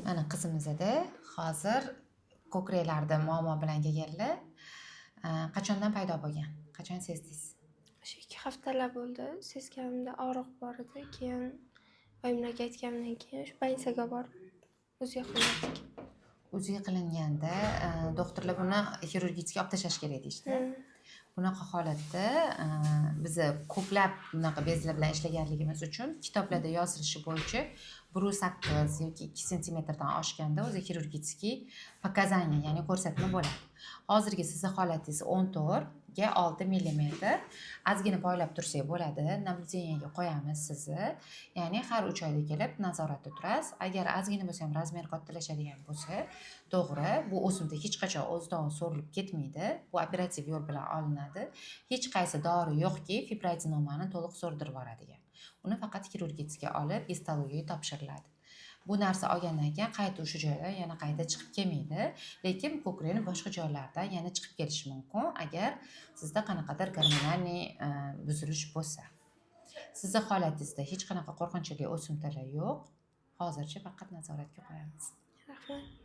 Mana qizimizda hozir ko'kraklarida muammo bilan kelganlar. Qachondan paydo bo'lgan? Qachon sezdingiz? O'sha 2 haftalab bo'ldi sezganimda, og'riq bor edi. Keyin oyimlarga aytganimdan keyin shu больница ga borib УЗИ qildirdik. УЗИ qilinganda doktorlar buni хирургический olib tashlash kerak deyishdi. Bunaqa holatda biza ko'plab bunaqa bezlar bilan ishlaganligimiz uchun kitoblarda yozilishi bo'yicha 1,8 yoki 2 sentimetrdan oshganda o'zi хирургический показания, ya'ni ko'rsatma bo'ladi. Hozirgi sizni holatingiz 14 ga 6 millimetr. Ozgina poylab tursak bo'ladi. Наблюдение ga qo'yamiz sizni, ya'ni har 3 oyda kelib nazoratda turasiz. Agar ozgina bo'lsa ham размер kattalashadigan bo'lsa, to'g'ri, bu o'simta hech qachon o'zidan o'zi so'rilib ketmaydi, bu operativ yo'l bilan olinadi. Hech qaysi dori yo'qki, fibroadenomani to'liq so'rdirib yuboradigan. Uni faqat хирургический olib, gistologiyaga topshiriladi. Bu narsa olgandan keyin qayta o'sha joyda yana qayta chiqib kelmaydi, lekin ko'krakni boshqa joylardan yana chiqib kelishi mumkin, agar sizda qanaqadir гормональный buzilish bo'lsa. Sizni holatingizda hech qanaqa qo'rqinchli o'simtalar yo'q. Hozircha faqat nazoratga qo'yamiz. Rahmat.